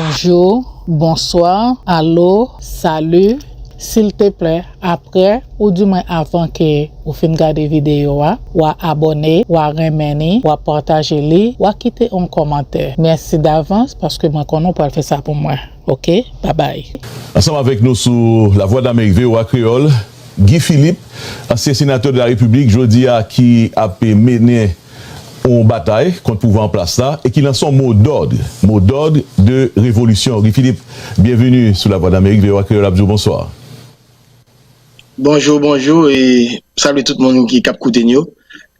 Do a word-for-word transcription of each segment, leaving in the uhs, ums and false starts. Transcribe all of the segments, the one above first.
Bonjou, bonswa, alo, sali. Silteplè, apre, oudimwen avan ke ou fin gade videyo a, w a abòne, w a renmen li, w a pataje li, w a kite yon kòmantè. Mèsi davans paske mwen konnen w pral fè sa pou mwen. Oke? Babay. Ansanm avèk nou sou Lavwadlamerik V O A Kreyòl, Guy Philippe, ansyen senatè de la Repiblik, jodi a ki ap mennen yon batay kont pouvwa an plas la e ki lanse yon mo d'ordre, mot d'ordre de révolution. Guy Philippe, byenveni sou Lavwadlamerik, V O A Kreyòl ap di w bonswa. Bonjou, bonjou, e m salye tout moun ki k ap koute n yo,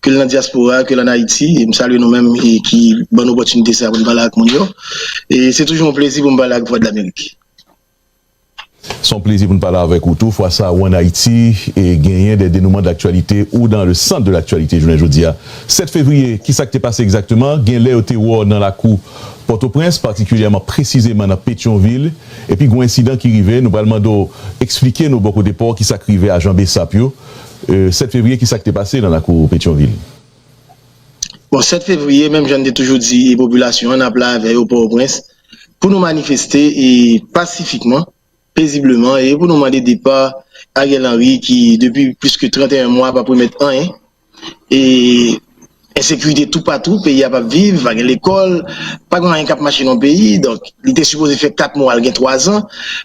ke l nan dyaspora, ke l ann Ayiti, e m salye nou menm e ki ban n opòtinite sa pou n pale ak moun yo. E se toujou yon plezi pou m pale ak Vwadlamerik. Se yon plezi pou n pale avèk ou tou. Fwa sa, ou ann Ayiti e genyen des dénouements d'actualité ou dans le centre de l'actualité jounen jodi a. Sèt fevriye, ki sa k te pase egzakteman? Gen lè yo te wè w nan lakou Pòtoprens, patikilyèman, presizeman nan Petyonvil, epi gen yon ensidan ki rive. Nou pral mande w eksplike nou bò kote pa w ki sa k rive ajan BSAP yo. E, sèt fevriye, ki sa k te pase nan lakou Petyonvil? Bon, sèt fevriye, menm jan n te toujou di popilasyon an, n ap la avè yo Pòtoprens pou nou manifeste e pasifikman, pezibleman, e pou nou mande depa Ariel Henry ki depi plis ke trannteyen mwa p ap remèt anyen. E ensekirite toupatou, peyi a p ap viv, pa gen lekòl, pa gen anyen k ap mache nan peyi. Donk, li te sipoze fè kat mwa, l gen twazan.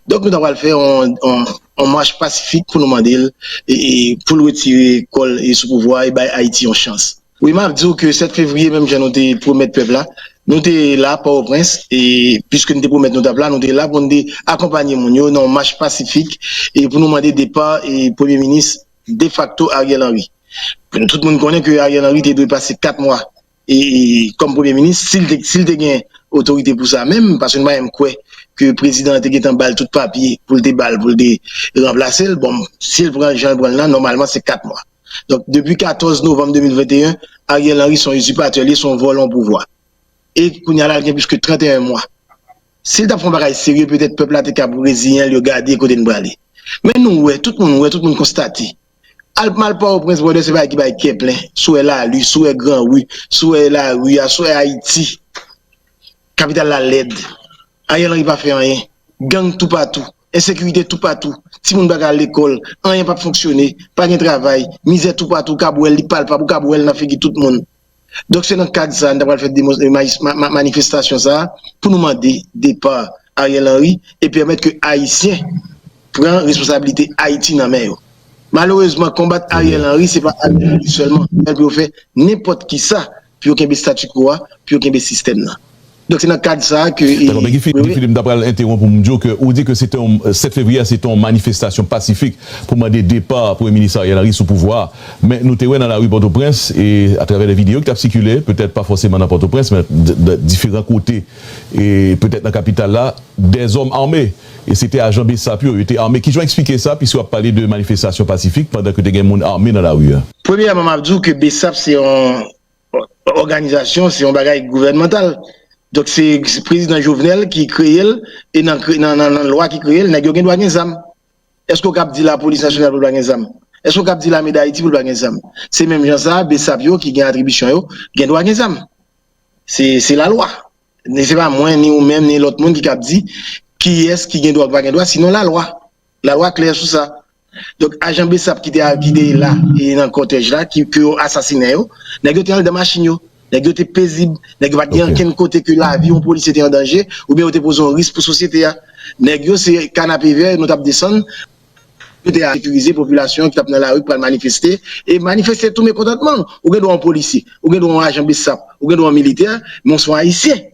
Donk, nou ta pral fè yon, yon, yon mach pasifik pou nou mande l e, e pou l retire kò l e sou pouvwa e bay Ayiti yon chans. Wi, m ap di w ke sèt fevriye, menm jan nou te pwomèt pèp la, nou te la Pòtoprens, e piske nou te pwomèt nou t ap la, nou te la pou nou te akonpanye moun yo nan yon mach pasifik e pou nou mande depa e premye minis defakto Ariel Henry. Tout moun konnen ke Ariel Henry te dwe pase kat mwa e, e kòm premye minis, si l te, si l te gen otorite pou sa menm, paske nou pa menm kwè ke prezidan an te gentan ba l tout papye pou l te ba l, pou l te ranplase l. Bon, si l pran jan l pran l lan, nòmalman se kat mwa. Donk, depi katòz novanm de mil venteyen, Ariel Henry se yon izipatè, li se yon vòlò pouvwa. E kounye a la, l gen plis ke trannteyen mwa. Si l t ap fè yon bagay serye, petèt pèp la te kab reziyen l, yo gade kote n prale. Men nou wè, tout moun wè, tout moun konstate. Al, m al Pòtoprens, brother, se bagay ki bay kè plen. Si w wè lari, si w wè gran ri, si w wè lari a, si w wè Ayiti. Kapital la lèd. Ariel Henry pa fè anyen. Gang toupatou. Ensekirite toupatou. Timoun pa ka al lekòl. Anyen p ap fonksyone. Pa gen travay. Mizè toupatou. Ou kab wè l, li palpab. Ou kab wè l nan figi tout moun. Donk, se nan kad sa a, n ta pral fè demo, ma, ma, ma, manifestasyon sa a pou nou mande depa Ariel Henry e pèmèt ke Ayisyen pran responsablite Ayiti nan men yo. Malerezman, konbat Ariel Henry, se pa Ariel Henry sèlman. Yo fè nenpòt ki sa pou yo kenbe statu quo a, pou yo kenbe sistèm nan. Donk, se nan kad sa a ke. Dakò, men Guy Philippe, m ta pral entewonp ou, m di w ke ou di ke se te yon, sèt fevriye a, se te yon manifestasyon pasifik pou mande depa Premye Minis Ariel Henry sou pouvwa a. Men nou te wè nan lari Pòtoprens, e atravè de videyo ki t ap sikile, petèt pa fòseman nan Pòtoprens, men de, de diferan kote, e petèt nan kapital la, dèzòm ame. E se te ajan BSAP yo, yo te ame. Kijan w eksplike sa, piske w ap pale de manifestasyon pasifik pandan ke te gen moun ame nan lari a? Premyèman, m ap di w ke BSAP se yon òganizasyon, se yon bagay gouvènmantal. Donk, se, se prezidan Jovenel ki kreye l, e nan, nan, nan, nan lwa ki kreye l, nèg yo gen dwa gen zam. Èske w kab di Lapolis Nasyonal pou l pa gen zam? Èske w kab di Lame Dayiti pou l pa gen zam? Se menm jan sa, BSAP yo ki gen atribisyon yo, gen dwa gen zam. Se, se lalwa. Ni se pa mwen, ni ou menm, ni lòt moun ki kab di kiyès ki gen dwa ou pa gen dwa, sinon lalwa. Lalwa klè sou sa. Donk, ajan BSAP ki te, ki te la e nan kòtèj la, ki, ke yo asasinen yo, nèg yo te anndan machin yo. Nèg yo te pezib. Nèg yo pa t gen ankenn kote ke lavi yon polisye te an danje, oubyen yo te poze yon risk pou sosyete a. Nèg yo se kanapevè, nou t ap desann, yo te sekirize popilasyon ki t ap nan lari, ki pral manifeste, e manifeste tou mekontantman. Ou gen dwa yon polisye, ou gen dwa yon ajan BSAP, ou gen dwa yon militè, men w se yon Ayisyen.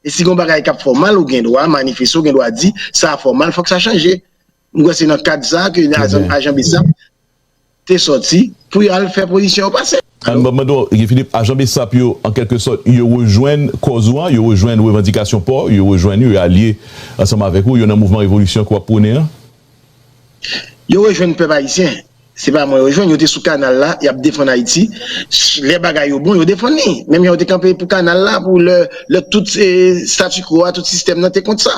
E si gen yon bagay k ap fè w mal, ou gen dwa manifeste, ou gen dwa di, sa a fè w mal, fòk sa chanje. M kwè se nan kad sa a ke ajan, ajan BSAP te sòti pou y al fè pozisyon yo pase. An, m ap mande w, Guy Philippe, ajan BSAP yo, an kèlkesòt, yo rejwenn kòz ou an, yo rejwenn revandikasyon pa w, yo rejwenn yo, yo alye ansanm avèk ou, yo nan mouvman revolisyon ke w ap pwone an? Yo rejwenn pèp ayisyen. Se pa mwen yo jwenn, yo te sou kanal la, y ap defann Ayiti. Lè bagay yo bon, yo defann li. Menm jan yo te kanpe pou kanal la, pou lè, lè tout, eh, statu quo a, tout sistèm nan te kont sa.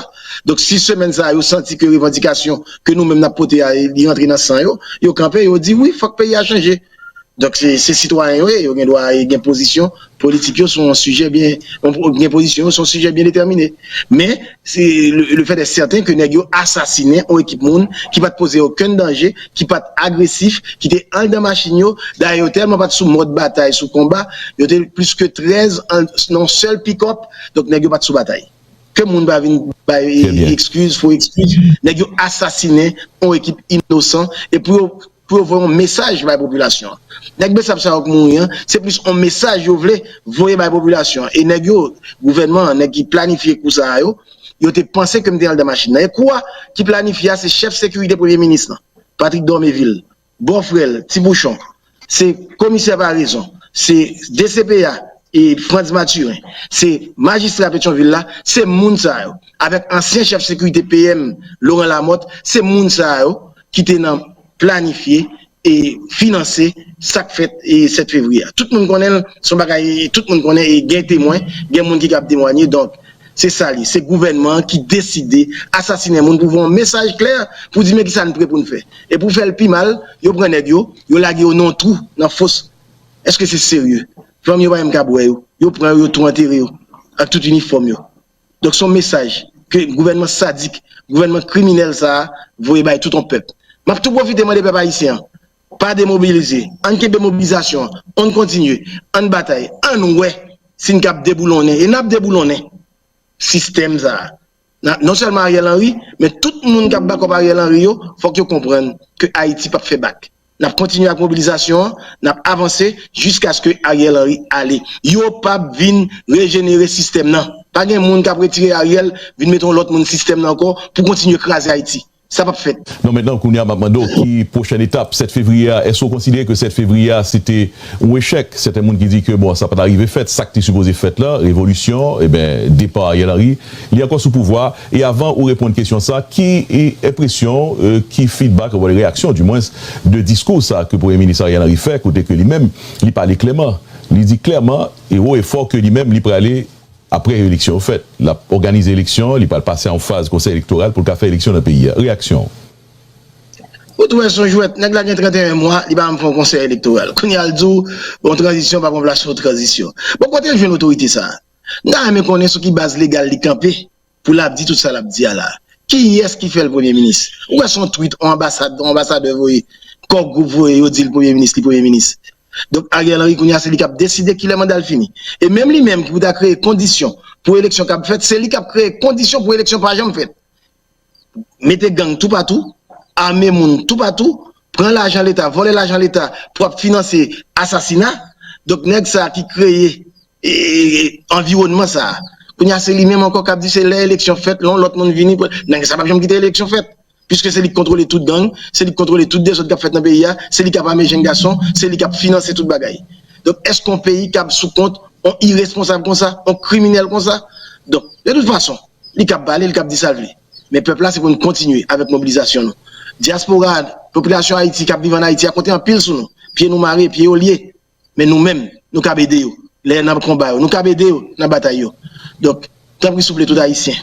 Donk, si semèn sa a, yo santi ke revandikasyon ke nou menm n ap pote a, li rantre nan san yo, yo kanpe, yo di, wi, fòk peyi a chanje. Donk, se, se sitwayen yo ye, yo gen dwa gen pozisyon politik yo sou yon sijè byen, gen pozisyon yo sou yon sijè byen detèmine. Men, se le, le fèt è sèten ke nèg yo asasinen yon ekip moun ki pa t poze okenn danje, ki pa t agresif, ki te anndan machin yo. Dayè, yo tèlman pa t sou mòd batay, sou konba, yo te plis ke trèz an, nan yon sèl pikòp, donk nèg yo pa t sou batay. Ke moun pa vin bay ekskiz, fo ekskiz. Nèg yo asasinen yon ekip inosan, e pou yo, pou yo voye yon mesaj bay popilasyon an. Nèg Besap sa yo k mouri an, se plis yon mesaj yo vle voye bay popilasyon an. E nèg yo, gouvènman an, nèg ki planifye kou sa a yo, yo te panse ke m te anndan machin nan. E kou a ki planifye a, se chèf sekirite premye minis lan, Patrick Dormeville, bòfrè l, Ti Bouchon, se komisè Paraison, se D C P A, e Frantz Mathurin, se majistra Petyonvil la, se moun sa yo, avèk ansyen chèf sekirite P M Laurent Lamothe, se moun sa yo ki te nan planifye e finanse sa k fèt e sèt fevriye a. Tout moun konnen l, se yon bagay, tout moun konnen e gen temwen, gen moun ki kab temwanye, donk, se sa li, se gouvènman an ki deside asasinen moun pou voye yon mesaj klè pou di men kisa n pre pou n fè. E pou fè l pi mal, yo pran nèg yo, yo lage yo nan yon twou, nan fos. Èske se serye? Fanmi yo pa menm kab wè yo. Yo pran yo, yo tou antere yo, ak tout inifòm yo. Donk, se yon mesaj ke gouvènman sadik, gouvènman kriminèl sa a voye bay tout yon pèp. M ap tou pwofite mande pèp ayisyen an, pa demobilize. Ann kenbe mobilizasyon an, ann kontinye, ann batay, ann wè si n kab deboulonnen. E n ap deboulonnen sistèm sa a. Na, non sèlman Ariel Henry, men tout moun k ap bakòp Ariel Henry yo, fòk yo konprann ke Ayiti p ap fè bak. N ap kontinye ak mobilizasyon an, n ap avanse jiskaske Ariel Henry ale. Yo p ap vin rejenere sistèm nan. Pa gen moun k ap retire Ariel, vin mete yon lòt moun sistèm nan ankò pou kontinye kraze Ayiti. Sa p ap fèt. Non, mentnan, kounye a, m ap mande w ki pwochèn etap sèt fevriye a. Èske w konsidere ke sèt fevriye a, se te yon echèk? Sèten moun ki di ke, bon, sa pa ta rive fèt, sa k te sipoze fèt la, revolisyon, e ben, depa Ariel Henry, li ankò sou pouvwa. E avan ou reponn kesyon sa, ki, e, enpresyon, e, ki feedback, ou reyaksyon, di mwens, de diskou sa ke Premye Minis Ariel Henry fè, kote ke li menm, li pale klèman. Li di klèman e wo e fò ke li menm, li prale apre eleksyon yo fèt. L ap òganize eleksyon, li pral pase a yon faz konsèy elektoral pou l ka fè eleksyon nan peyi a. Reyaksyon w? Ou tou wè se yon jwèt, nèg la gen trannteyen mwa, li pa janm fè yon konsèy elektoral. Kounye a l di w, bon, tranzisyon pa pran plas yon tranzisyon. Bon, kote l jwenn otorite sa a? M ta renmen konnen sou ki baz legal li kanpe pou l ap di tout sa l ap di a la. Kiyès ki fè l premye minis? Ou wè se yon tweet, yon anbasad, yon anbasadè voye, kò gwoup voye, yo di l premye minis, li premye minis. Donk, Ariel Henry, kounye a, se li k ap deside kilè manda l fini. E menm li menm ki pou ta kreye kondisyon pou eleksyon k ap fèt, se li k ap kreye kondisyon pou eleksyon pa janm fèt. Mete gang toupatou, ame moun toupatou, pran lajan Leta, vòlè lajan Leta pou ap finanse asasina. Donk, nèg sa a ki kreye, e, anviwònman sa a. Kounye a, se li menm ankò k ap di se lè eleksyon fèt, lè yon lòt moun vini, nèg sa p ap janm kite eleksyon fèt. Piske se li k kontwole tout gang, se li k kontwole tout dezòd k ap fèt nan peyi a, se li k ap ame jenn gason, se li k ap finanse tout bagay. Donk, èske yon peyi kab sou kont yon iresponsab konsa, yon kriminèl konsa? Donk, de tout fason, li kab pale, li kab di sa l vle. Men pèp la, se pou n kontinye avèk mobilizasyon nou. Dyaspora, popilasyon Ayiti k ap viv ann Ayiti a konte anpil sou nou. Pye nou mare, pye yo lye. Men nou menm, nou kab ede yo lè nan konba yo. Nou kab ede yo nan batay yo. Donk, tanpri souple tout Ayisyen,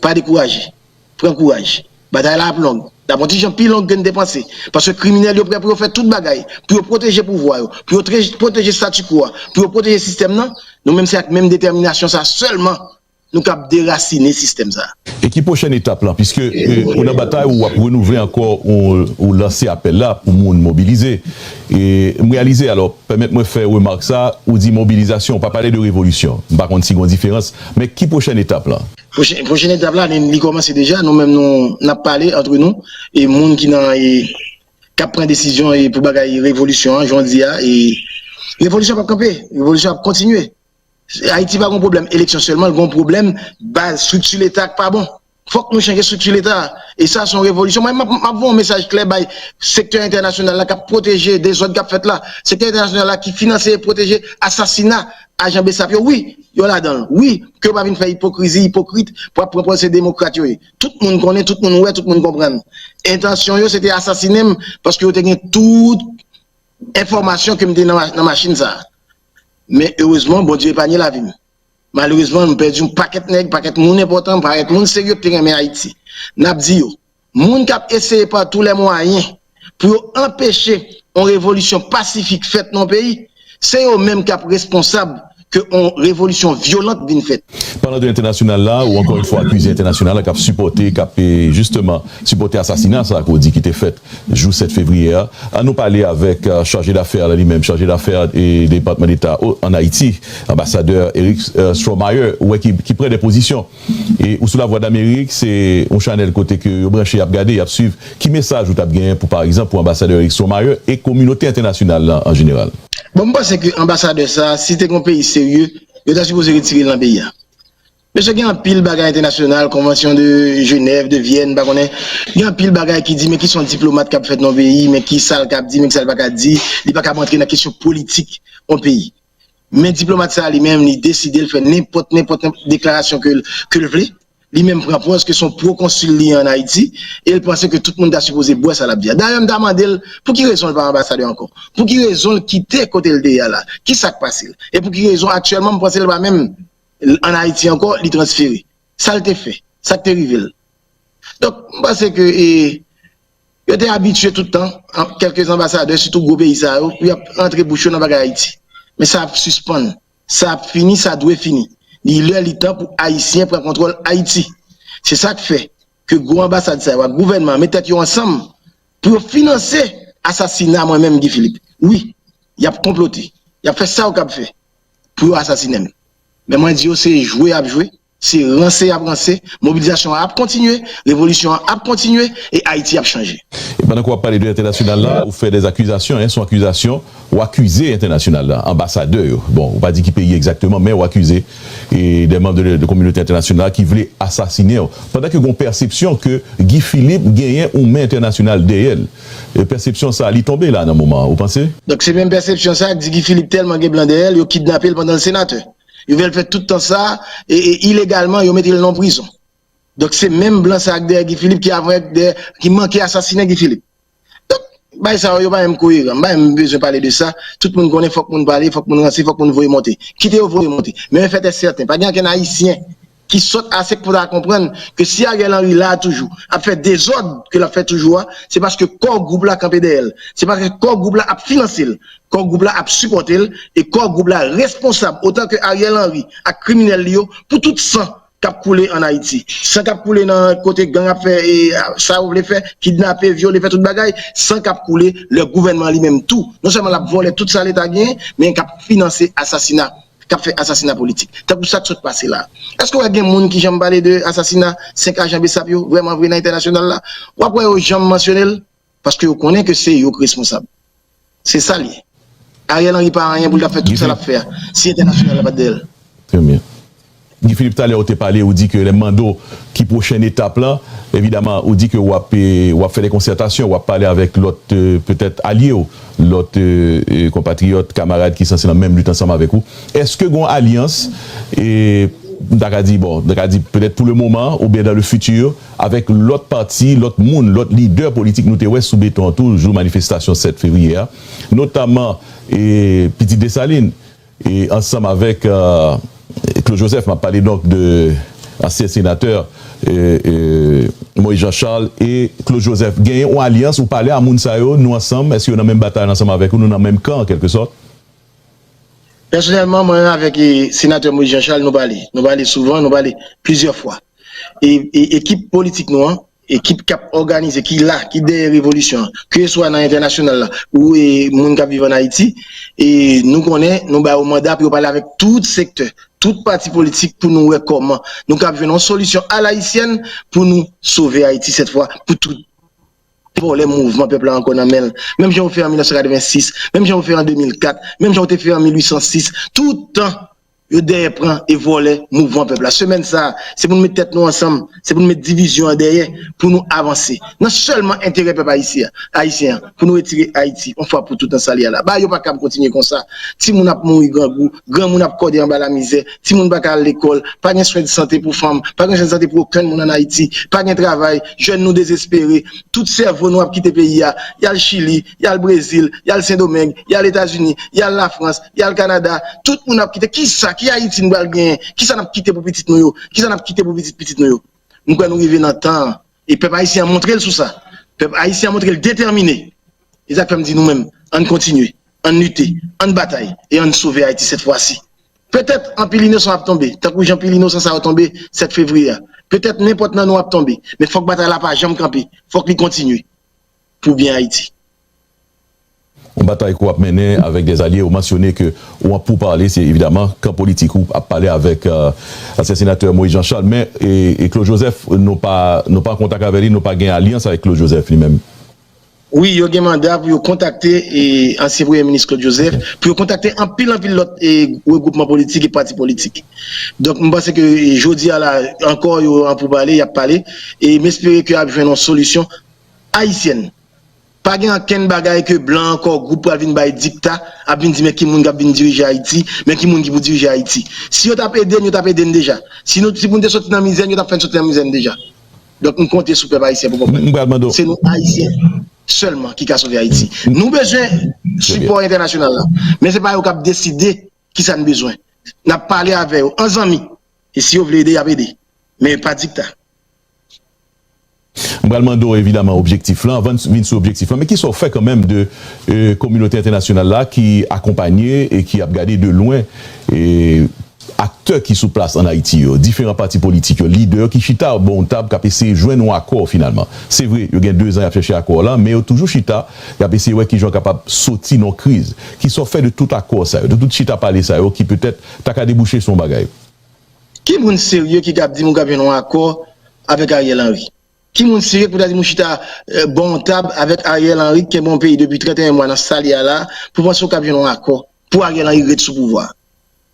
pa dekouraje. Pran kouraj. Batay la ap long. L ap yon ti jan pi long ke n te panse. Paske kriminèl yo prè pou yo fè tout bagay. Pou yo pwoteje pouvwa yo. Pou yo tre- pwoteje statu quo a. Pou yo pwoteje sistèm nan. Nou menm se ak menm detèminasyon sa sèlman nou kab derasinen sistèm sa. E ki pwochèn etap lan? Piske, e, ou nan batay, ou ap renouvle ankò, ou, ou lanse apèl la pou moun mobilize. E m reyalize, alò, pèmèt mwen fè remak sa, ou di mobilizasyon, ou pa pale de revolisyon. M pa konn si gen yon diferans, men ki pwochèn etap lan? Pwochèn, pwochèn etap la, li, li kòmanse deja, nou menm nou, n ap pale antre nou, e moun ki nan, e, k ap pran desizyon, e, pou bagay revolisyon an, jan w di a, e, revolisyon p ap kanpe, revolisyon ap kontinye. Ayiti pa gen pwoblèm eleksyon sèlman, l gen pwoblèm baz estrikti Leta k pa bon. Fòk nou chanje estrikti Leta a. E sa se yon revolisyon. Mwen, m ap, m ap voye yon mesaj klè bay sektè entènasyonal la k ap pwoteje dezòd k ap fèt la. Sektè entènasyonal la ki finanse e pwoteje asasina ajan Besap yo. Wi, yo ladan l. Wi, ke yo pa vin fè ipokrizi, ipokrit, pou ap pran pòz se demokrat yo ye. Tout moun konnen, tout moun wè, tout moun konprann. Entansyon yo, se te asasinen m, paske yo te gen tout enfòmasyon ke m te nan ma- nan machin sa a. Men erezman, Bondye epanye lavi m. Malerezman, m pèdi yon pakèt nèg, pakèt moun enpòtan, pakèt moun serye ki te renmen Ayiti. N ap di yo, moun k ap eseye pa tou lè mwayen pou yo anpeche yon revolisyon pasifik fèt nan yon peyi, se yo menm k ap responsab ke yon revolisyon vyolan vin fèt. Palan de entènasyonal la, ou ankò yon fwa akize entènasyonal la k ap sipòte, k ap jisteman sipòte asasina sa ke w di ki te fèt jou sèt fevriye a. An nou pale avèk chaje dafè la li menm, chaje dafè Depatman Deta ann Ayiti, anbasadè Eric Stromayer, ou wè ki pran de pozisyon. E ou sou Lavwadlamerik, se yon chanèl kote ke yo branche, y ap gade, y ap swiv. Ki mesaj ou t ap genyen pou, pa egzanp, pou anbasadè Eric Stromayer e kominote entènasyonal la an jeneral? Bon, m panse ke anbasadè sa a, si te gen yon peyi serye, yo ta sipoze retire l nan peyi a. Mesye, gen anpil bagay entènasyonal, konvansyon de Jenèv, de Vyèn, m pa konnen. Gen anpil bagay ki di, men ki sa yon diplomat kab fèt nan yon peyi, men ki sa l kab di, men ki sa l pa ka di, li pa kab antre nan kesyon politik yon peyi. Men diplomat sa a li menm, li deside l fè nenpòt, nenpòt, nenpòt deklarasyon ke l, ke l vle. Li menm pran pòz ke se yon pwokonsil li ye ann Ayiti, e l panse ke tout moun ta sipoze bwè sa l ap di a. Dayè, m ta mande l, pou ki rezon l pa anbasadè ankò? Pou ki rezon l kite kote l te ye a la? Ki sa k pase l? E pou ki rezon aktyèlman m panse l pa menm ann Ayiti ankò, li transfere? Sa l te fè? Sa k te rive l? Donk, m panse ke e, yo te abitye tout tan, kèlke anbasadè, sitou gwo peyi sa yo, pou y ap antre bouch yo nan bagay Ayiti. Men sa ap sispann. Sa ap fini, sa dwe fini. Li lè, li tan pou Ayisyen pran kontwòl Ayiti. Se sa k fè ke gwo anbasad sa yo ak gouvènman an met tèt yo ansanm pou yo finanse asasina mwen menm, Guy Philippe. Wi, y ap konplote. Y ap fè sa yo kab fè pou yo asasinen m. Men mwen di yo se jwe y ap jwe, se ranse y ap ranse, mobilizasyon an ap kontinye, revolisyon an ap kontinye, e Ayiti ap chanje. E pandan ke w ap pale de entènasyonal la, ou fè de akizasyon, en, se yon akizasyon, ou akize entènasyonal la, anbasadè yo. Bon, ou pa di ki peyi egzakteman, men ou akize e de manm de, de kominote entènasyonal ki vle asasinen w. Pandan ke gen yon pèsepsyon ke Guy Philippe genyen yon men entènasyonal dèyè l. E pèsepsyon sa a, li tonbe la nan moman an, ou panse? Donk, se menm pèsepsyon sa a k di Guy Philippe tèlman gen blan dèyè l, yo kidnape l pandan l senatè. Yo fè l fè tout tan sa a, e, e ilegalman, yo mete l nan prizon. Donk, se menm blan sa a k dèyè Guy Philippe, ki avèg dèyè, ki manke asasinen Guy Philippe. Donk, bagay sa yo, yo pa menm koyeran. M pa menm bezwen pale de sa. Tout moun konnen fòk moun pale, fòk moun ranse, fòk moun voye monte. Kite yo voye monte. Men yon fèt è sèten, pa gen okenn Ayisyen ki sòt ase pou ta konprann ke si Ariel Henry la a toujou, ap fè dezòd ke l ap fè toujou a, se paske kò gwoup la kanpe dèyè l. Se paske kò gwoup la ap finanse l. Kò gwoup la ap sipòte l, e kò gwoup la responsab, otan ke Ariel Henry ak kriminèl li yo, pou tout san k ap koule ann Ayiti. San k ap koule nan kote gang ap fè e, sa yo vle fè, kidnape, vyole, fè tout bagay, san k ap koule lè gouvènman an li menm tou, non sèlman l ap vòlè tout sa Leta genyen, men k ap finanse asasina, k ap fè asasina politik. Tankou sa k sot pase la. Èske w wè gen moun ki janm pale de asasina senk ajan BSAP yo, vrèman vre nan entènasyonal la? W ap wè yo janm mansyone l? Paske yo konnen ke se yo k responsab. Se sa l ye. Ariel Henry pa anyen pou l t ap fè tout sa l ap fè a, si entènasyonal la pa t dèyè l. Trè byen. Guy Philippe, talè ou te pale, ou di ke lè m mande w ki pwochèn etap la, evidaman, ou di ke w ap, w ap fè de konsètasyon, w ap pale avèk lòt, petèt, alye w, lòt konpatriyòt, kamarad ki sanse nan menm lit ansanm avèk ou. Èske gen yon alyans, e, m ta ka di, bon, m ta ka di, petèt pou le moman, oubyen dans le futur, avèk lòt pati, lòt moun, lòt lidè politik nou te wè sou beton an tou, jou manifestasyon sèt fevriye a, notaman, e, Pitit Desalin, e, ansanm avèk, e, Claude Joseph, m ap pale donk de ansyen senatè, e, e, Moïse Jean Charles e Claude Joseph. Genyen yon alyans, ou pale a moun sa yo, nou ansanm, èske yo nan menm batay ansanm avèk ou, nou nan menm kan, an kèlke sòt? Pèsonèlman, mwen menm avèk, e, senatè Moïse Jean Charles, nou pale. Nou pale souvan, nou pale plizyè fwa. E, e ekip politik nou an, ekip k ap òganize, ki la, ki dèyè revolisyon an, keseswa nan entènasyonal la, ou, e, moun k ap viv ann Ayiti, e nou konnen, nou ba yo manda pou yo pale avèk tout sektè, tout pati politik pou nou wè kòman nou kab jwenn yon solisyon alayisyèn pou nou sove Ayiti sèt fwa, pou tout vòlè mouvman pèp la ankò nan men l. Menm jan yo fè an mil nèf san katrevensis, menm jan yo fè an de mil kat, menm jan yo te fè an mil uit san sis, tout tan yo dèyè pran e vòlè mouvman pèp la. Semèn sa a, se pou nou met tèt nou ansanm, se pou nou met divizyon an dèyè, pou nou avanse. Nan sèlman enterè pèp ayisyen an, ayisyen an, pou nou retire Ayiti, yon fwa pou tout nan sa l ye a la. Bagay yo pa kab kontinye konsa. Timoun ap mouri grangou, granmoun ap kòde anba lamizè, timoun pa ka al lekòl, pa gen swen de sante pou fanm, pa gen swen de sante pou okenn moun ann Ayiti, pa gen travay, jèn nou dezespere, tout sèvo nou ap kite peyi a, y al Chili, y al Brezil, y al Sendomeng, y al Etazini, y al Lafrans, y al Kanada, tout moun ap kite. Kisa, ki Ayiti nou pral genyen? Kisa n ap kite pou pitit nou yo? Kisa n ap kite pou pitit pitit nou yo? M kwè nou rive nan tan an. E pèp ayisyen an montre l sou sa. Pèp ayisyen an montre l detèmine. E sa k fè m di nou menm, Ann kontinye, ann lite, ann batay, e ann sove Ayiti sèt fwa si. Petèt anpil inosan ap tonbe, tankou jan pil inosan sa yo tonbe sèt fevriye a. Petèt nenpòt nan nou ap tonbe, men fòk batay la pa janm kanpe, fòk li kontinye pou byen Ayiti. Yon batay ke w ap mennen avèk dèzalye, ou mansyone ke ou an poupale, se evidaman kan politik ou ap pale avèk ansyen senatè Moïse Jean Charles, men e Claude Joseph, nou pa nou pa an kontak avèk li, nou pa gen alyans avèk Claude Joseph li menm. Wi, yo gen manda pou yo kontakte ansyen premye minis Claude Joseph, pou yo kontakte anpil anpil lòt regwoupman politik e pati politik. Donk, m panse ke jodi a la ankò, yo an poupale, y ap pale, e m espere ke y ap jwenn yon solisyon ayisyèn. Pa gen ankenn bagay ke blan ankò gwoup pral vin bay dikta, ap vin di men ki moun k ap vin dirije Ayiti, men ki moun ki pou dirije Ayiti. Si yo t ap ede n, yo t ap ede n deja. Si nou, si pou n te soti nan mizè n, yo t ap fè n soti nan mizè n deja. Donk, m konte sou pèp ayisyen pou konprann. Se nou Ayisyen sèlman ki ka sove Ayiti. Nou bezwen sipò entènasyonal la. Men se pa yo k ap deside kisa n bezwen. N ap pale avè yo an zanmi. E si yo vle ede, y ap ede. Men pa dikta. M pral mande w evidaman objektif lan, anvan n vin sou objektif lan, men kisa w fè kanmenm de kominote entènasyonal la ki akonpanye e ki ap gade de lwen aktè ki sou plas ann Ayiti yo, diferan pati politik yo, lidè yo ki chita bò yon tab k ap eseye jwenn yon akò finalman. Se vre, yo gen dezan y ap chèche akò la, men yo toujou chita, y ap eseye wè kijan yo kapab soti nan yon kriz. Kisa w fè de tout akò sa yo, de tout chita pale sa yo ki petèt ta ka debouche sou yon bagay? Ki moun serye ki kab di m ou kab jwenn yon akò avèk Ariel Henry? Ki moun serye ki pou ta di m ou chita bò yon tab avèk Ariel Henry ki kenbe yon peyi depi trannteyen mwa nan sa l ye a la, pou panse ou kab jwenn yon akò pou Ariel Henry ret sou pouvwa a,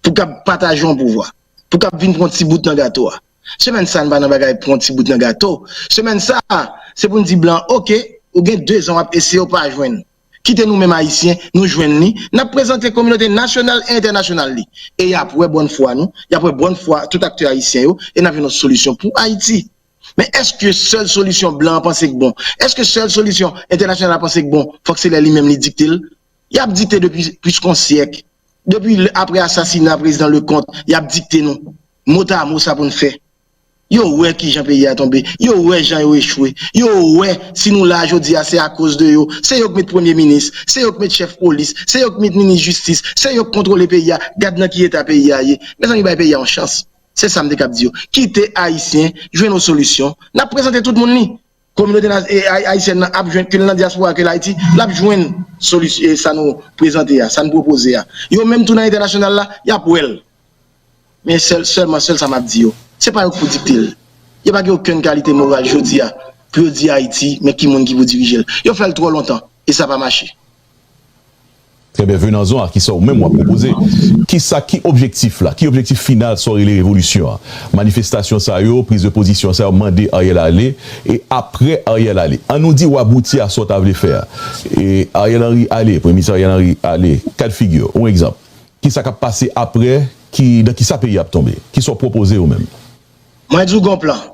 pou kab pataje yon pouvwa, pou kab vin pran yon ti bout nan gato a? Semèn sa a n pa nan bagay pran yon ti bout nan gato. Semèn sa a, se pou n di blan, oke, ou gen dezan w ap eseye, ou pa jwenn. Kite nou menm Ayisyen, nou jwenn li, n ap prezante kominote nasyonal e entènasyonal li. E y ap wè bòn fwa nou, y ap wè bòn fwa tout aktè ayisyen yo, e n ap jwenn yon solisyon pou Ayiti. Men èske sèl solisyon blan an panse k bon? Èske sèl solisyon entènasyonal la panse k bon, fòk se lè li menm li dikte l? Y ap dikte depi plis k yon syèk. Depi apre asasina prezidan Leconte, y ap dikte nou motamo sa pou n fè. Yo wè kijan peyi a tonbe, yo wè jan yo echwe, yo wè si nou la jodi a se akoz de yo, se yo k met premye minis, se yo k met chèf polis, se yo k met minis jistis, se yo k kontwole peyi a, gad nan ki eta peyi a ye. Mezanmi, bay peyi a yon chans. Se sa m te kab di yo. Kite Ayisyen jwenn yon solisyon, n ap prezante tout moun li. Kominote ayisyèn nan ap jwenn, ke l nan dyaspora, ke l Ayiti, l ap jwenn solisyon sa nou prezante a, sa n pwopoze a. Yo menm tou nan entènasyonal la, y ap wè l. Men sèl, sèlman sèl sa m ap di yo, se pa yo k pou dikte l. Yo pa gen okenn kalite moral jodi a pou yo di Ayiti men ki moun ki pou dirije l. Yo fè l twò lontan e sa pa mache. Trè byen, Venanzon, a kisa ou menm w ap pwopoze? Kisa ki objektif la? Ki objektif final sa w rele revolisyon an? Manifestasyon sa yo, priz de pozisyon sa yo mande Ariel ale, e apre Ariel ale, ann nou di w abouti a sa w ta vle fè a. E Ariel Henry ale, Premye Minis Ariel Henry ale, ka d figi w, yon egzanp. Kisa k ap pase apre? Ki, nan kisa peyi a ap tonbe? Kisa w pwopoze ou menm? Mwen di w gon plan.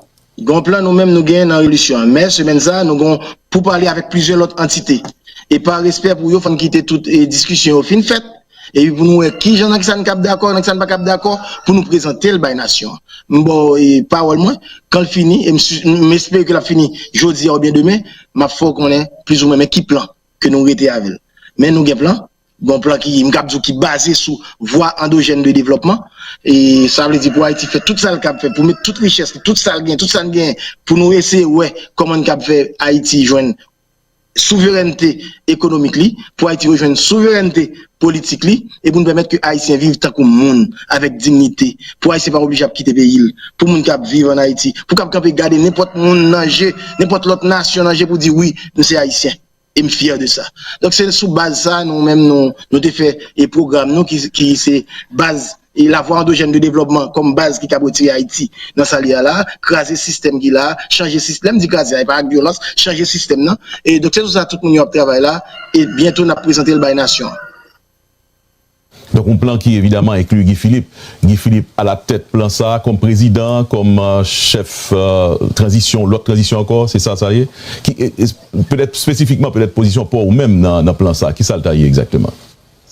Gon plan nou menm nou genyen nan revolisyon an. Men semèn sa a, nou gon pou pale avèk plizyè lòt antite. E pa respè pou yo, fò n kite tout diskisyon yo fin fèt. Epi pou nou wè kijan, nan kisa n kab dakò, nan kisa n pa kab dakò, pou nou prezante l bay nasyon an. M ba w pawòl mwen, kan l fini, e m espere ke l ap fini jodi a oubyen demen, m ap fè w konnen plizoumwen men ki plan ke nou rete avè l. Men nou gen plan, gon plan ki, m kab di w, ki baze sou vwa andojèn de devlòpman. E sa vle di pou Ayiti fè tout sa l kab fè, pou met tout richès li, tout sa l gen, tout sa n gen, pou nou eseye wè kòman n kab fè Ayiti jwenn souverènte ekonomik li, pou Ayiti rejwenn souverènte politik li, e pou n pèmèt ke Ayisyen viv tankou moun, avèk dinyite, pou Ayisyen pa oblije ap kite peyi l, pou moun k ap viv ann Ayiti, pou k ap kanpe gade nenpòt moun nan je, nenpòt lòt nasyon nan je pou di wi, m se Ayisyen. E m fyè de sa. Donk, se sou baz sa a, nou menm, nou, nou te fè e pwogram nou ki, ki se baz e lavwa andojèn de devlòpman kòm baz ki kab retire Ayiti nan sa l ye a la, kraze sistèm ki la a, chanje sistèm, lè m di kraze a, e pa ak vyolans, chanje sistèm nan. E donk, se sou sa tout moun yo ap travay la, e byento n ap prezante l bay nasyon an. Donk, yon plan ki evidaman enkli Guy Philippe. Guy Philippe alatèt plan sa a kòm prezidan, kòm chèf tranzisyon, lòt tranzisyon ankò, se sa sa ye? Ki, petèt espesifikman, petèt pozisyon pa w ou menm nan, nan plan sa a, kisa l ta ye egzakteman?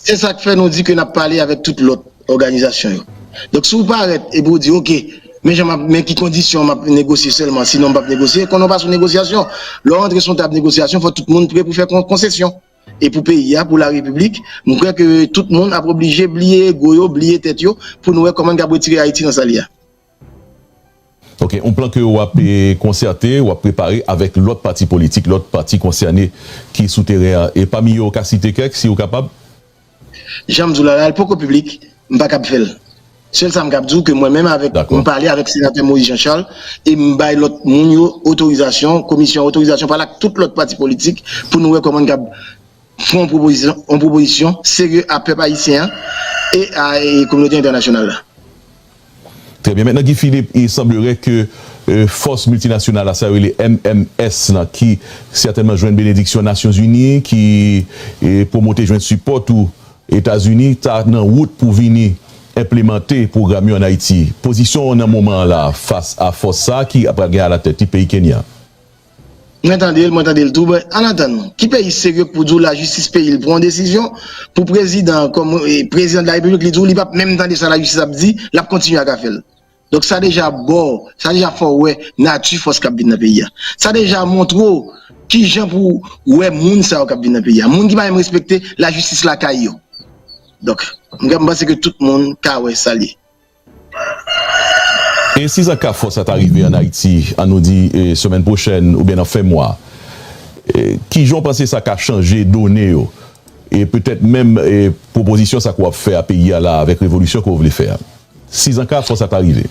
Se sa k fè nou di ke n ap pale avèk tout lòt òganizasyon yo. Donk, si w parèt epi w di, oke, men jan m ap, men ki kondisyon m ap negosye sèlman, sinon m p ap negosye, konnen w pa sou negosyasyon. Lè w rantre sou yon tab negosyasyon, fò tout moun pre pou fè konsesyon. e pou peyi a, pou larepiblik, m kwè ke tout moun ap oblije bliye ego yo, bliye tèt yo, pou nou wè kòman n kab retire Ayiti nan sa l ye a. Ok, yon plan ke w ap eh, konsète, w ap prepare avèk lòt pati politik, lòt pati konsène ki sou teren an. E pami yo, w ka site kèk, si w kapab? Jan m di w la, la, l poko piblik, m pa kab fè l. Sèl sa m kab di w ke mwen menm avèk, m pale avèk senatè Moïse Jean Charles e m bay lòt moun yo otorizasyon, komisyon an otorizasyon, pale ak tout lòt pati politik pou nou wè kòman n kab fè yon pwopozisyon, yon pwopozisyon serye a pèp ayisyen an e a e kominote entènasyonal la. Très bien. Maintenant, Guy Philippe, il semblerait que euh, fòs miltinasyonal la, sa yo rele M M S lan, ki sètènman jwenn benediksyon Nasyonzini, ki eh, pwomote jwenn sipò tou Etazini, ta nan wout pou vini enplemante pwogram yo ann Ayiti. Pozisyon w nan moman an la fas a fòs sa a ki pral gen alatèt li peyi Kenya? Mwen tande l, mwen tande l tou, men ann atann, ki peyi serye k pou di w lajistis peyi l pran yon desizyon pou prezidan an kòm eh, prezidan de la repiblik li di w li p ap menm tande sa lajistis ap di, l ap kontinye ak afè l. Donk sa deja ba w, sa deja fè w wè nati fòs k ap vin nan peyi a. Sa deja montre w kijan pou w wè moun sa yo k ap vin nan peyi a. Moun ki pa menm respekte lajistis lakay yo. Donk, m panse ke tout moun ka wè sa l ye. E si zan ka fòs sa ta rive ann Ayiti, ann nou di eh, semèn pwochèn oubyen nan fen mwa, eh, kijan w panse sa ka chanje done yo? E petèt menm eh, pwopozisyon sa ke w ap fè a peyi a la avèk revolisyon ke w vle fè a. Si zan ka fòs sa ta rive.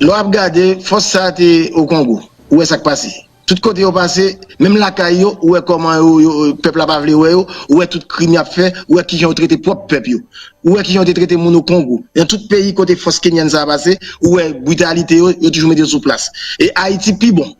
Lè w ap gade, fòs sa a te o Kongo. Ou wè sa k pase. Tout kote yo pase, menm lakay yo, ou wè kòman yo, yo, pèp la pa vle wè yo, ou wè tout krim y ap fè, ou wè kijan yo trete pwòp pèp yo. Ou wè kijan yo te trete moun o Kongo. Nan tout peyi kote fòs kenyèn sa a pase, ou wè britalite yo, yo toujou mete yo sou plas. E Ayiti pi bon.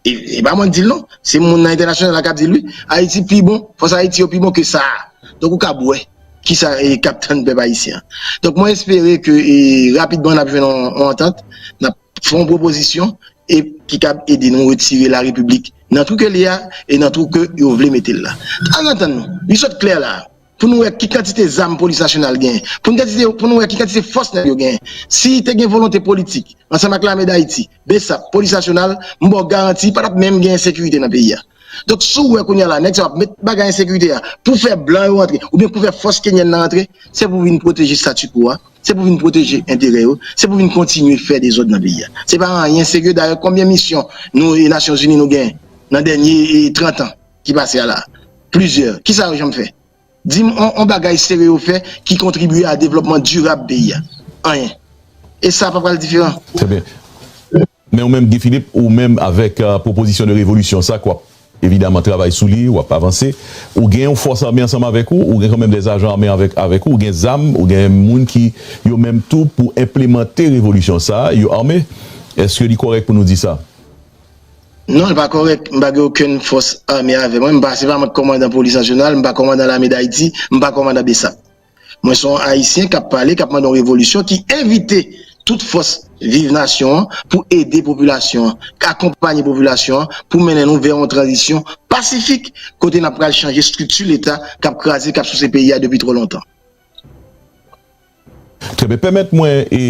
E, e pa mwen k di l non, se moun nan entènasyonal la k ap di l wi. Ayiti pi bon, fòs Ayiti yo pi bon ke sa a. Donk ou kab wè kisa e, k ap tann pèp ayisyen an. Donk mwen espere ke e, rapidman n ap jwenn yon, yon antant, n ap fè yon pwopozisyon e ki kab ede nou retire larepiblik nan twou ke l ye a e nan twou ke yo vle mete l la. Ann atann nou, li sot klè la a. Pou nou wè ki kantite zam polis nasyonal genyen, pou n kantite, pou nou wè ki kantite fòs nèg yo genyen. Si te gen volonte politik, ansanm ak Lame Dayiti, BSAP, Polis Nasyonal, m ba w garanti pa t ap menm gen ensekirite nan peyi a. Donk si w wè kounye a la nèg sa yo ap met bagay ensekirite a pou fè blan yo rantre oubyen pou fè fòs kenyèn nan rantre, se pou vin pwoteje statu quo a, se pou vin pwoteje enterè yo, se pou vin kontinye fè dezòd nan peyi a. Se pa anyen serye. Dayè konbyen misyon nou e Nasyonzini nou genyen nan dènye e, trant an ki pase a la? Plizyè. Kisa yo janm fè? Di m on, on bagay serye yo fè ki kontribye a devlòpman dirab peyi a? Anyen. E sa pa pral diferan. Trè byen. Men ou menm, Guy Philippe, ou menm avèk uh, pwopozisyon de revolisyon sa, k w ap evidaman travay sou li, w ap avanse, ou gen yon fòs ame ansanm avèk ou, ou gen kanmenm dè ajan ame avèk, avèk ou, ou gen zam, ou gen moun ki yo menm tou pou enplemante revolisyon sa, yo ame. Èske li kòrèk pou nou di sa? Non, li pa kòrèk. M pa gen okenn fòs ame avè mwen. M pa, se pa mwen k kòmandan Polis Nasyonal, m pa kòmandan Lame Dayiti, m pa kòmandan BSAP. Mwen se yon Ayisyen k ap pale, k ap mande yon revolisyon, ki envite tout fòs Viv Nasyon an pou ede popilasyon an, akonpanye popilasyon an pou mennen nou vè yon tranzisyon pasifik kote n ap pral chanje estrikti Leta k ap kraze, k ap souse peyi a depi twò lontan. Trè byen. Pèmèt mwen e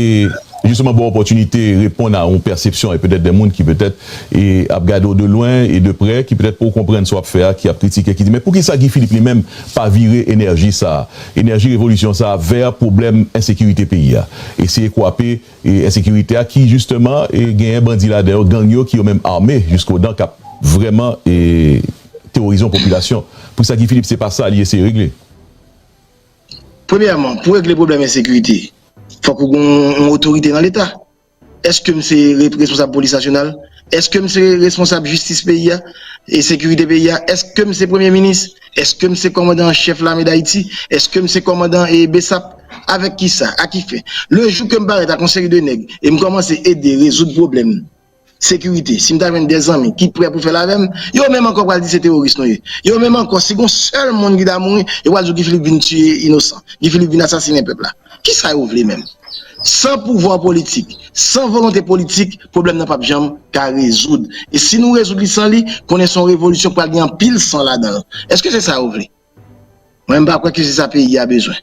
jisteman ba w opòtinite reponn a yon pèsepsyon e petèt de moun ki petèt e ap gade w de lwen e de prè, ki petèt poko konprann sa w ap fè a, ki ap kritike, ki di men poukisa Guy Philippe li menm pa vire enèji sa a, enèji revolisyon sa a vè pwoblèm ensekirite peyi a, eseye kwape e ensekirite a ki jisteman e genyen bandi ladan yo, gang yo ki yo menm ame jiskodan k ap vrèman e teworize yon popilasyon. Poukisa Guy Philippe se pa sa li eseye regle? Premyèman, pou regle pwoblèm ensekirite, fòk ou gen yon otorite nan Leta. Èske m se responsab polis nasyonal? Èske m se responsab jistis peyi a e sekirite peyi a? Èske m se premye minis? Èske m se kòmandan an chèf lame Dayiti? Èske m se kòmandan e BSAP? Avèk kisa? A ki fen? Le jou ke m parèt ak yon seri de nèg e m kòmanse ede rezoud pwoblèm sekirite, si m ta jwenn de zanmi ki prè pou fè l avè m, yo menm ankò pral di se teworis nou ye. Yo menm ankò, si gon sèl moun ki ta mouri, yo pral di w Guy Philippe vin tiye inosan, Guy Philippe vin asasinen pèp la. Kisa yo vle menm? San pouvwa politik, san volonte politik, pwoblèm nan p ap janm ka rezoud. E si nou rezoud li san li, konnen se yon revolisyon k pral gen anpil san ladan l. Èske se sa yo vle? Mwen, m pa kwè ke se sa peyi a bezwen.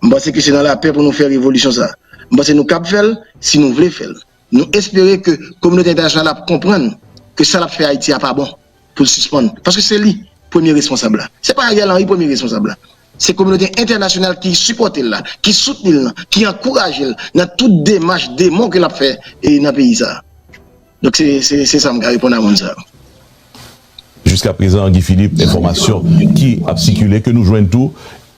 M panse ke se nan lapè pou nou fè revolisyon sa a. M panse nou kab fè l, si nou vle fè l. Nou espere ke kominote entènasyonal ap konprann ke sa l ap fè Ayiti a pa bon, pou l sispann. Paske se li. premye responsab la. Se pa Ariel Henry premye responsab la. Se kominote entènasyonal ki sipòte l la, ki soutni l lan, ki ankouraje l nan tout demach demon ke l ap fè e nan peyi sa a. Donk se, se, se sa m ka reponn a moun sa yo. Jiskaprezan, Guy Philippe, enfòmasyon ki ap sikile, ke nou jwenn tou,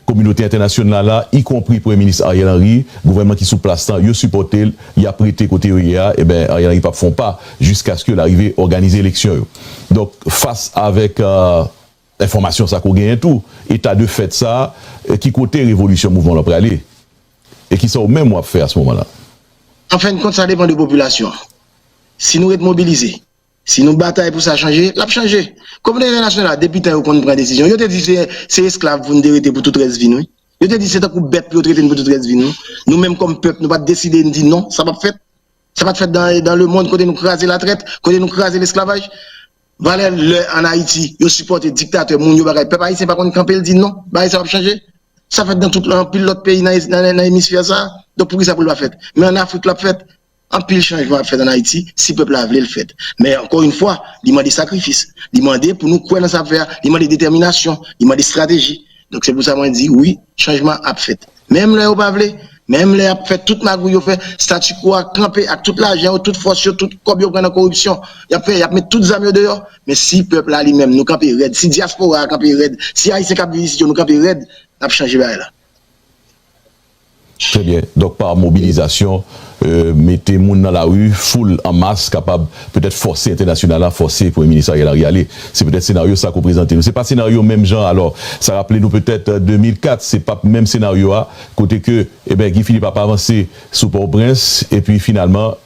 kominote entènasyonal la, ikonpri Premye Minis Ariel Henry, gouvènman ki sou plas lan, yo sipòte l, y ap rete kote yo ye a, eben, Ariel Henry p ap fè yon pa jiskaske l arive òganize eleksyon yo. Donk, fas avèk euh, enfòmasyon sa ke w genyen tou, eta de fèt sa, euh, ki kote revolisyon mouvman w la prale? E kisa w menm w ap fè a se moman la? An fen de kont, sa depann de popilasyon an. Si nou ret mobilize, si nou batay pou sa chanje, l ap chanje. Kominote entènasyonal la, depi tan yo konn pran desizyon. Yo te di se, se esklav pou n te rete pou tout rès vi n, wi. Yo te di se tankou bèt pou yo trete n pou tout rès vi n, wi. Nou menm kòm pèp, nou pa t deside n di non, sa p ap fèt. Sa pa t fèt dan, dan lemonn kote nou kraze latrèt, kote nou kraze lesklavaj. Valè lè ann Ayiti, yo sipòte diktatè, moun yo bagay. Pèp ayisyen pa konn kanpe l di non, bagay sa p ap chanje. Sa fèt dan tout anpil lòt peyi nan, nan, nan emisfè sa a. Donk poukisa pou l pa fèt? Men ann Afrik l ap fèt. Anpil chanjman ap fèt ann Ayiti, si pèp la vle l fèt. Men ankò yon fwa, li mande sakrifis. Li mande pou nou kwè nan sa ap fè a, li mande detèminasyon, li mande estrateji. Donk se pou sa mwen di, wi, chanjman ap fèt. Menm lè yo pa vle, menm lè y ap fè tout magouy yo fè, statu quo a kanpe ak tout lajan yo, tout fòs yo, tout kòb yo pran nan koripsyon. Y ap fè, y ap met tout zam yo deyò. Men si pèp la li menm, nou kanpe rèd, si dyaspora a kanpe rèd, si Ayisyen k ap viv isit yo, nou kanpe rèd, n ap chanje bagay la. Trè byen. Donk, pa mobilizasyon, euh, mete moun nan lari, foul an mas, kapab petèt fòse entènasyonal la, fòse Premye Minis Ariel Henry ale. Se petèt senaryo sa ke w prezante nou. Se pa senaryo menm jan, alò, sa raple nou petèt, euh, de mil kat, se p ap menm senaryo a, kote ke, eben, Guy Philippe ap avanse sou Pòtoprens, epi finalman,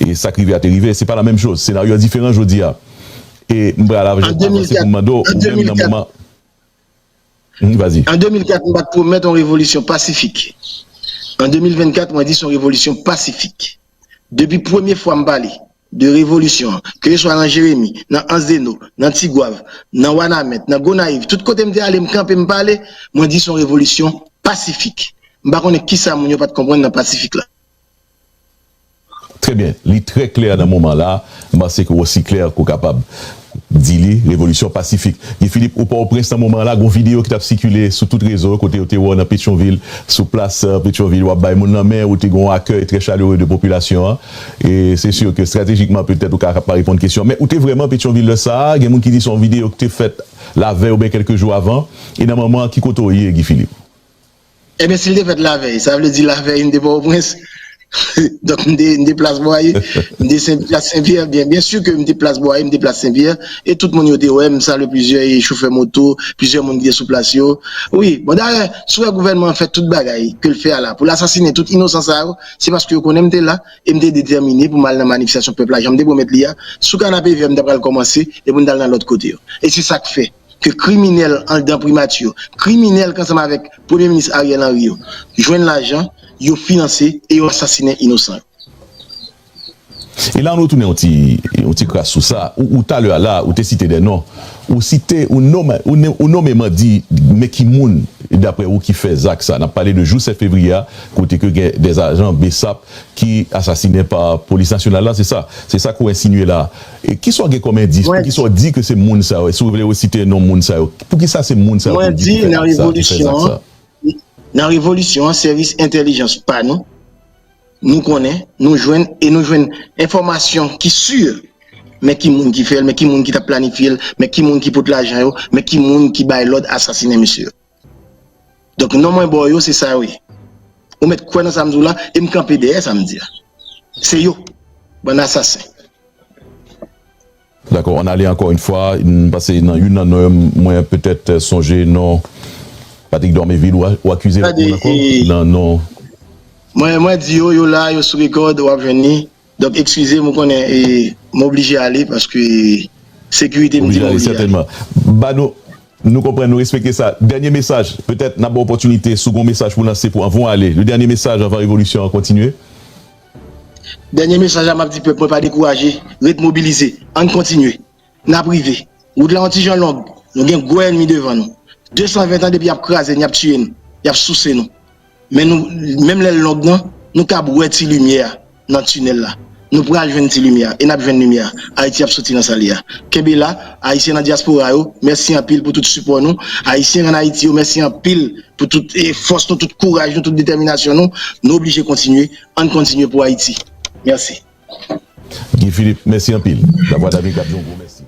e sa k rive a te rive. Se pa la menm choz. Senaryo a diferan jodi a. E m pral avanse pou m mande w, ou menm nan moman. Vas-y. An de mil kat, m pa t pwomèt yon revolisyon pasifik. An de mil vennkat, mwen di se yon revolisyon pasifik. Depi premye fwa m pale de revolisyon an, keseswa nan Jeremi, nan Anse des Naux, nan Tigwav, nan Wanament, nan Gonayiv, tout kote m te ale, m kanpe, m pale, mwen di se yon revolisyon pasifik. M pa konnen kisa moun yo pa t konprann nan pasifik la. Trè byen. Li trè klè nan moman la. M panse ke w osi klè ke w kapab di li, revolisyon pasifik. Guy Philippe, ou Pòtoprens nan moman la, gon videyo ki t ap sikile sou tout rezo, kote yo te wè w nan Petyonvil, sou plas, euh, Petyonvil, w ap bay moun lanmen, ou te gon akèy trè chalere de popilasyon an. E se si ke estratejikman, petèt, ou ka pa reponn kesyon, men ou te vrèman Petyonvil lè sa a, gen moun ki di se yon videyo ki te fèt lavèy oubyen kèlke jou avan, e nan moman an, ki kote w ye, Guy Philippe? Ebyen, si l te fèt lavèy, sa vle di lavèy m te Pòtoprens. Donk, m te, m te plas Bwaye, m te Sen, plas Senpyè. Byen, byen si ke m te plas Bwaye, m te plas Senpyè. E tout moun yo te wè m, m salye plizyè e chofè moto, plizyè moun ki te sou plas yo. Wi, bon, dayè, si w wè gouvènman an fè tout bagay ke l fè a la, pou l asasinen tout inosan sa yo, se paske yo konnen m te la, e m te detèmine pou m al nan manifestasyon pèp la, jan m te pwomèt li a. Sou Kanapevè, m ta pral kòmanse, e pou m t al nan lòt kote yo. E se sa k fè ke kriminèl anndan primati yo, kriminèl k ansanm avèk Premye Minis Ariel Henry yo, jwenn lajan, yo finanse e yo asasinen inosan yo. E la, nou tounen yon ti, yon ti kras sou sa. Ou, ou talè a la, ou te site de non. Ou site, ou nonmen, ou, ou nonmen di, men ki moun, daprè ou, ki fè zak sa. N ap pale de jou sèt fevriye a, kote ke gen de ajan BSAP ki asasinen pa polis nasyonal la, se sa? Se sa ke w ensinye la. E kisa w gen kòm endis? Poukisa w di ke se moun sa yo? Si w vle resite non moun sa yo, poukisa se moun sa yo ke w di ki fè zak sa? Nan revolisyon an, sèvis entèlijans pa nou, nou konnen, nou jwenn, e nou jwenn enfòmasyon ki si. Men ki moun ki fè l, men ki moun ki t ap planifye l, men ki moun ki pot lajan yo, men ki moun ki bay lòd asasinen mesye yo. Donk, non mwen ba w yo, se sa yo ye. Ou mèt kwè nan sa m di w la, e m kanpe dèyè sa m di a. Se yo, bann asasen. Dakò, ann ale ankò yon fwa, m panse nan youn nan non yo, mwen petèt sonje non Patrick Dormeville, ou, ou akize lòt moun ankò nan non. Mwen, mwen di yo, yo la, yo sou rekòd, w ap jwenn li. Donk, eskize m, ou konnen, e, m oblije ale paske sekirite m di m oblije ale. Sètèlman. Ba nou, nou konprann, nou respekte sa. Dènye mesaj, petèt n ap ba w opòtinite, si w gen yon mesaj pou lanse pou anvan w ale. Le dènye mesaj anvan revolisyon an kontinye. Dènye mesaj la m ap di pèp mwen, pa dekouraje, ret mobilize, ann kontinye. N ap rive. Wout la yon ti jan long, nou gen gwo ènmi devan nou. De san ven tan depi y ap kraze n, y ap tiye n, y ap souse nou. Men nou, menm lè l long nan, nou kab wè ti limyè a nan tinèl la. Nou pral jwenn ti limyè a, e n ap jwenn limyè a. Ayiti ap soti nan sa l ye a. Kenbe la, Ayisyen nan dyaspora yo, mèsi anpil pou tout sipò nou. Ayisyen ann Ayiti yo, mèsi anpil pou tout e, fòs nou, tout kouraj nou, tout detèminasyon nou. Nou oblije kontinye. Ann kontinye pou Ayiti. Mèsi. Guy Philippe, mèsi anpil. Lavwadlamerik ap di yon gwo mèsi.